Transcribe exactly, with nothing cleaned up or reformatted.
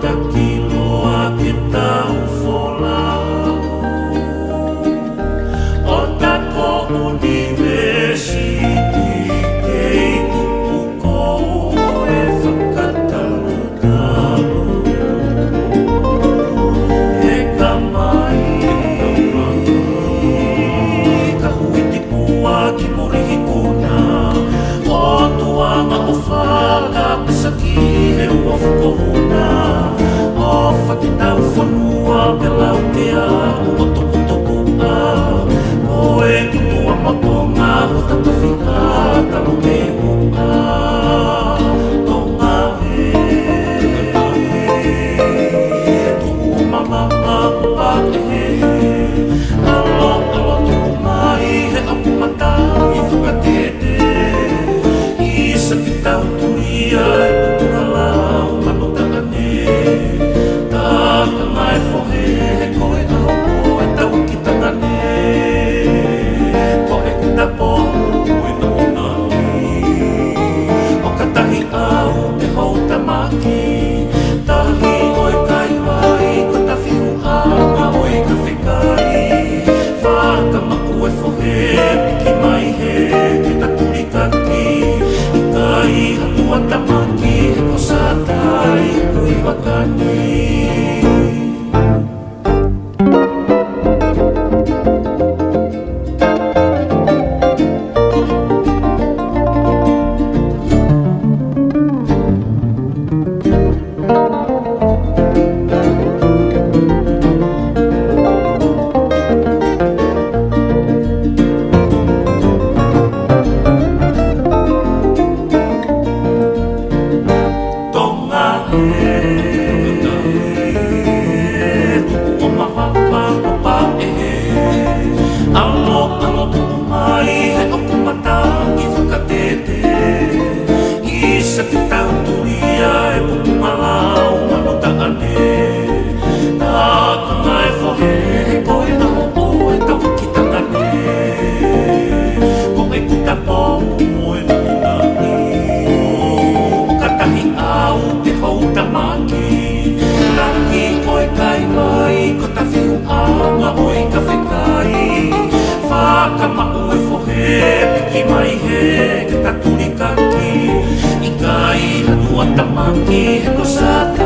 Ka kiloa ke tau folau ʻo ta ko ʻunivēsiti kei kupu ko e fakatalutalu. E kamai ka huiti pua ki muli ikuna ʻo tuanga ʻo fakapesaki he ua fuko una ʻo fakitau fonua pea lau ke a ua tuputupu a ko e kupu a makonga ʻo tatafiha talu mei ua Tonga e tuku o mamama paʻehe ʻalo ʻalo tuku mai he ʻapu matangi fakatete. ʻIsa ke tau tulia e pupunga lau mano taʻane. Taka mai fohe he ko e ʻaho ko e tau ki tangane. Ko e kuta pō ui naunani ʻo katahi au ke hou tamaki. Tahi ʻo e kaivai ko ta fiu ʻa ma ʻo e kafekai. Fakamaʻu e fohe piki mai he ke ta tuli kaki. ʻIkai ha tua tamaki he ko Sātai he kui vakani. Tonga e tuku o mavava o paʻehe ʻalo ʻalo tuku mai he ʻoku matangi fakatete. ʻIsa ke tau tulia e pupunga lau mano taʻane. Taka mai fohe he ko e ʻaho ko e tau ki tangane. Ko e kuta pō ui naunani ʻo katahi au ke hou tamaki. Taki ko e kaivai ko ta fiu ʻa ma ʻo e kafekai. Fakamaʻu e fohe piki mai he ke ta tuli kaki. ʻIkai ha tua tamaki he ko Sātai